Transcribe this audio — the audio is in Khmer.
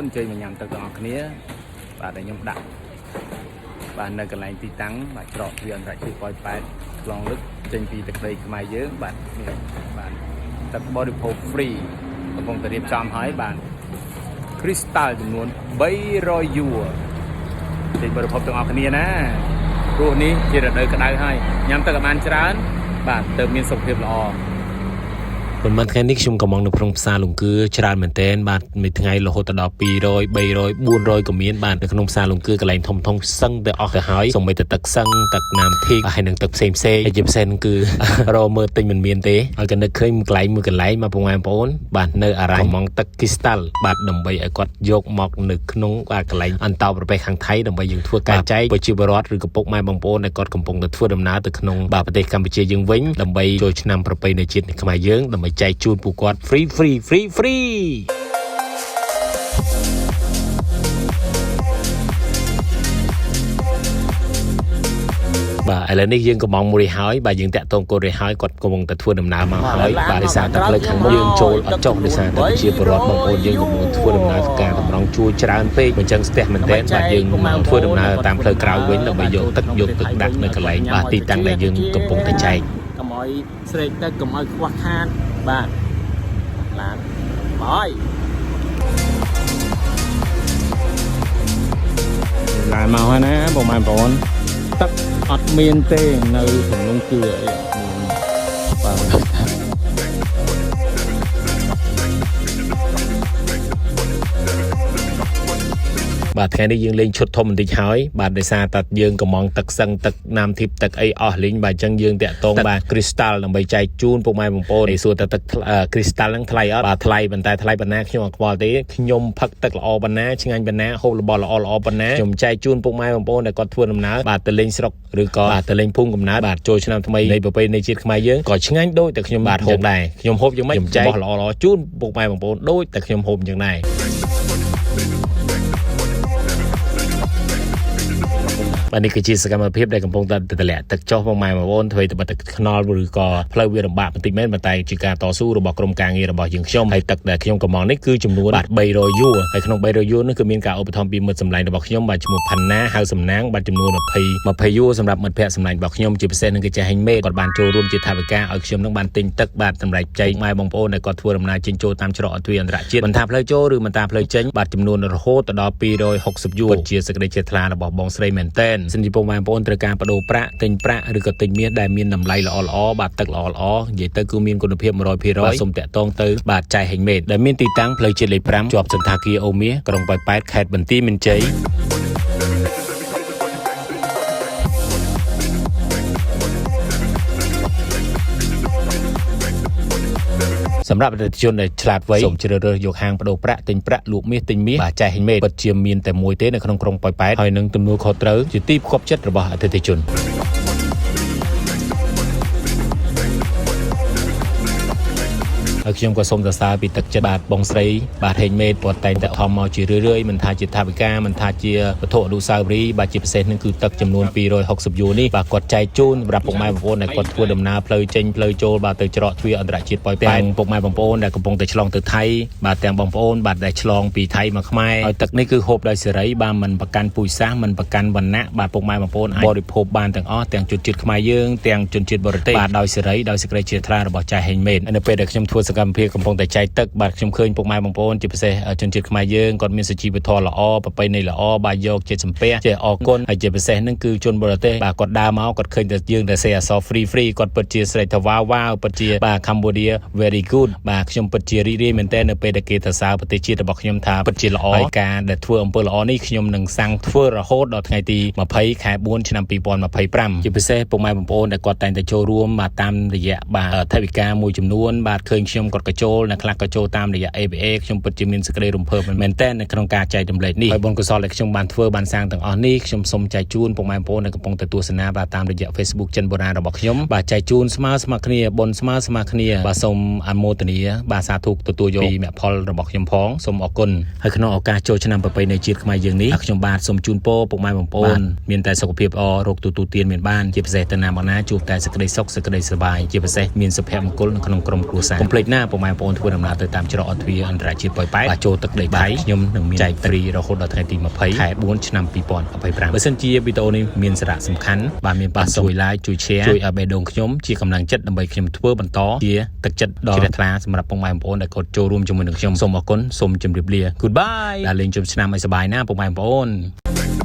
នអញ្ជើញមកញ៉ាំទឹកទាំងអស់គ្នាបាទដែលខ្ញុំដាក់បាទនៅកន្លែងទីតាំងបាទច្រកទ្វារអន្តរជាតិប៉ោយប៉ែតខ្លងលឹកចេញពីទឹកដីខ្មែរយើងបាទនេះបាទទឹកបរិភោគ free កំពុងតែរៀបចំហើយបាទគ្រីស្តាល់ចំនួន300យួរចេញបរិភោគទាំងអស់គ្នាណាព្រោះនេះជារដូវក្តៅហើយញ៉ាំទឹកឲ្យបានច្រើនបាទទៅមានសុខភាពល្អ ប៉ុន្មានថ្ងៃនេះខ្ញុំក៏មកនៅក្នុងផ្សារលង្គឺច្រើនមែនទែនបាទមួយថ្ងៃរហូតដល់200 300 400ក៏មានបាទនៅក្នុងផ្សារលង្គឺកន្លែងធំធំសឹងតែអស់ទៅហើយសូម្បីតែទឹកសឹងទឹកណាមធីកហើយនិងទឹកផ្សេងផ្សេងហើយជាពិសេសហ្នឹងគឺ រកមើលទិញមិនមានទេហើយក៏នឹកឃើញមួយកន្លែងមួយកន្លែងមកពុកម៉ែបងប្អូនបាទនៅអារ៉ាញកំងទឹកគ្រីស្តាល់បាទដើម្បីឲ្យគាត់យកមកនៅក្នុងបាទកន្លែងអន្តោប្រវេសន៍ខាងថៃដើម្បីយើងធ្វើការចែកប្រជាពលរដ្ឋឬក៏ពុកម៉ែបងប្អូនដែលគាត់កំពុងតែធ្វើដំណើរទៅក្នុងបាទប្រទេសកម្ពុជាយើងវិញដើម្បីចូលឆ្នាំប្រពៃណីជាតិខ្មែរយើងដើម្បីចែកជូនពួកគាត់ free free free free បាទឥឡូវនេះយើងកំងមួយហើយបាទយើងតាក់ទងកូនរួចហើយគាត់កំពុងតែធ្វើដំណើរមកហើយបាទដោយសារតែផ្លូវខាងមុខយើងចូលអត់ចុះដោយសារតែប្រជាពលរដ្ឋបងប្អូនយើងកំពុងធ្វើដំណើរការតម្រង់ជួរច្រើនពេកអញ្ចឹងស្ទះមែនទែនបាទយើងមកធ្វើដំណើរតាមផ្លូវក្រៅវិញដើម្បីយកទឹកយកទឹកដាក់នៅកន្លែងបាទទីតាំងដែលយើងកំពុងតែចែក កុំឲ្យស្រេកទឹកកុំឲ្យខ្វះខាតបាទឡានបាយ ឡានមកហើយណាបងប្អូនទឹកអត់មានទេនៅទំនងគឿអីអត់មានបាទ បាទថ្ងៃនេះយើងលេងឈុតធំបន្តិចហើយបាទដោយសារតែយើងកំងទឹកសឹងទឹកណាមធីបទឹកអីអស់លេងបាទអញ្ចឹងយើងតាក់ទងបាទគ្រីស្តាល់ដើម្បីចែកជូនពុកម៉ែបងប្អូនឯសួរតែទឹកគ្រីស្តាល់ហ្នឹងថ្លៃអត់បាទថ្លៃប៉ុន្តែថ្លៃប៉ុណ្ណាខ្ញុំអត់ខ្វល់ទេខ្ញុំផឹកទឹកល្អប៉ុណ្ណាឆ្ងាញ់ប៉ុណ្ណាហូបរបស់ល្អល្អប៉ុណ្ណាខ្ញុំចែកជូនពុកម៉ែបងប្អូនដែលគាត់ធ្វើដំណើរបាទទៅលេងស្រុកឬក៏បាទទៅលេងភូមិកំណើតបាទចូលឆ្នាំថ្មីនៃប្រពៃណីជាតិខ្មែរយើងក៏ឆ្ងាញ់ដូចតែខ្ញុំបាទហូបដែរខ្ញុំហូបយ៉ាងម៉េចខ្ញុំចែករបស់ល្អល្អជូនពុកម៉ែបងប្អូនដូចតែខ្ញុំហូបអញ្ចឹងដែរ បាទនេះគឺជាសកម្មភាពដែលកំពុងតែតម្លាក់ទឹកចុះបងម៉ែបងប្អូនធ្វើឲ្យទឹកថ្នល់ឬក៏ផ្លូវវាលំបាកបន្តិចមែនប៉ុន្តែជាការតស៊ូរបស់ក្រុមការងាររបស់យើងខ្ញុំហើយទឹកដែលខ្ញុំកំងនេះគឺចំនួនបាទ300យួរហើយក្នុង300យួរនេះគឺមានការឧបត្ថម្ភពីមិត្តសម្លាញ់របស់ខ្ញុំបាទឈ្មោះផាន់ណាហៅសំណាងបាទចំនួន20 20យួរសម្រាប់មិត្តភ័ក្តិសម្លាញ់របស់ខ្ញុំជាពិសេសនឹងគឺចេះហេងមេគាត់បានចូលរួមជាថវិកាឲ្យខ្ញុំនឹងបានទិញទឹកបាទសម្រាប់ចែកម៉ែបងប្អូនដែលគាត់ធ្វើដំណើរចេញចូលតាមច្រកទ្វារអន្តរជាតិមិនថាផ្លូវចូលឬមិនថាផ្លូវចេញបាទចំនួនរហូតដល់260យួរពិតជាសេចក្តីជ្រះថ្លារបស់បងស្រីមែនតែនសិនជាពុកម៉ែបងប្អូនត្រូវការបដូរប្រាក់ទិញប្រាក់ឬក៏ទិញមាសដែលមានតម្លៃល្អល្អបាទទឹកល្អល្អនិយាយទៅគឺមានគុណភាព100%បាទសូមតាក់ទងទៅបាទចែកហេងមេតដែលមានទីតាំងផ្លូវជាតិលេខ5ជាប់សន្តាគារអូមាសក្រុងប៉ោយប៉ែតខេត្តបន្ទាយមានជ័យ សម្រាប់អតិថិជនដែលឆ្លាតវៃសូមជ្រើសរើសយកហាងប្ដូរប្រាក់ទិញប្រាក់លក់មាសទិញមាសបាទចែកហេងមេតពិតជាមានតែមួយទេនៅក្នុងក្រុងប៉ោយប៉ែតហើយនឹងទំនួលខុសត្រូវជាទីផ្គប់ចិត្តរបស់អតិថិជន ហើយខ្ញុំក៏សូមសរសើរពីទឹកចិត្តបាទបងស្រីបាទហេងមេតគាត់តែងតែខំមកជារឿយៗមិនថាជាថវិកាមិនថាជាវត្ថុអនុស្សាវរីយ៍បាទជាពិសេសនឹងគឺទឹកចំនួន260យួរនេះបាទគាត់ចែកជូនសម្រាប់ពុកម៉ែបងប្អូនដែលគាត់ធ្វើដំណើរផ្លូវចេញផ្លូវចូលបាទទៅច្រកទ្វារអន្តរជាតិប៉ោយប៉ែតទាំងពុកម៉ែបងប្អូនដែលកំពុងតែឆ្លងទៅថៃបាទទាំងបងប្អូនបាទដែលឆ្លងពីថៃមកខ្មែរហើយទឹកនេះគឺហូបដោយសេរីបាទមិនប្រកាន់ពូជសាសន៍មិនប្រកាន់វណ្ណៈបាទពុកម៉ែបងប្អូនអាចបរិភោគបានទាំងអស់ទាំងជនជាតិខ្មែរយើងទាំងជនជាតិបរទេសបាទដោយសេរីដោយសេចក្តីជ្រះថ្លារបស់ចៅហេងមេតនៅពេលដែលខ្ញុំធ្វើសកម្មភាពកំពុងតែចែកទឹកបាទខ្ញុំឃើញពុកម៉ែបងប្អូនជាពិសេសជនជាតិខ្មែរយើងគាត់មានសុជីវធម៌ល្អប្រពៃណីល្អបាទយកចិត្តសំពះចេះអរគុណហើយជាពិសេសនឹងគឺជនបរទេសបាទគាត់ដើរមកគាត់ឃើញតែយើងតែសេអក្សរ free free គាត់ពិតជាស្រែកថាវ៉ាវវ៉ាវពិតជាបាទ Cambodia very good បាទខ្ញុំពិតជារីករាយមែនទែននៅពេលដែលគេសរសើរប្រទេសជាតិរបស់ខ្ញុំថាពិតជាល្អហើយការដែលធ្វើអំពើល្អនេះខ្ញុំនឹងសាំងធ្វើរហូតដល់ថ្ងៃទី20ខែ4ឆ្នាំ2025ជាពិសេសពុកម៉ែបងប្អូនដែលគាត់តែងតែចូលរួមបាទតាមរយៈបាទថវិកាមួយចំនួនបាទឃើញខ្ញុំគាត់ក៏ចូលអ្នកខ្លះក៏ចូលតាមរយៈ ABA ខ្ញុំពិតជាមានសេចក្តីរំភើបមែនទែននៅក្នុងការចែករំលែកនេះហើយបុណ្យកុសលដែលខ្ញុំបានធ្វើបានសាងទាំងអស់នេះខ្ញុំសូមចែកជូនពុកម៉ែបងប្អូនដែលកំពុងតែទស្សនាបាទតាមរយៈ Facebook ចិនបុរាណរបស់ខ្ញុំបាទចែកជូនស្មើស្មើគ្នាបុណ្យស្មើស្មើគ្នាបាទសូមអនុមោទនាបាទសាធុទទួលយកពីមគ្គផលរបស់ខ្ញុំផងសូមអរគុណហើយក្នុងឱកាសចូលឆ្នាំប្រពៃណីជាតិខ្មែរយើងនេះខ្ញុំបាទសូមជូនពរពុកម៉ែបងប្អូនមានតែសុខភាពល្អរោគទូទូទានមានបានជាពិសេសទៅណាមកណាជួបតែសេចក្តីសុខសេចក្តីសប្បាយជាពិសេសមានសុភមង្គលនៅក្នុងក្រុមគ្រួសារកុំភ្លេចណា ណាពុកម៉ែបងប្អូនធ្វើដំណើរទៅតាមច្រកទ្វារអន្តរជាតិប៉ោយប៉ែតបាទចូលទឹកដីថៃខ្ញុំនឹងមានចែក free រហូតដល់ថ្ងៃទី20ខែ4ឆ្នាំ2025បើសិនជាវីដេអូនេះមានសារៈសំខាន់បាទមានបាទជួយ like ជួយ share ជួយឲ្យបេះដូងខ្ញុំជាកម្លាំងចិត្តដើម្បីខ្ញុំធ្វើបន្តជាទឹកចិត្តដ៏ជ្រះថ្លាសម្រាប់ពុកម៉ែបងប្អូនដែលគាត់ចូលរួមជាមួយនឹងខ្ញុំសូមអរគុណសូមជម្រាបលា Goodbye ដល់លេងជុំឆ្នាំឲ្យសប្បាយណាពុកម៉ែបងប្អូន។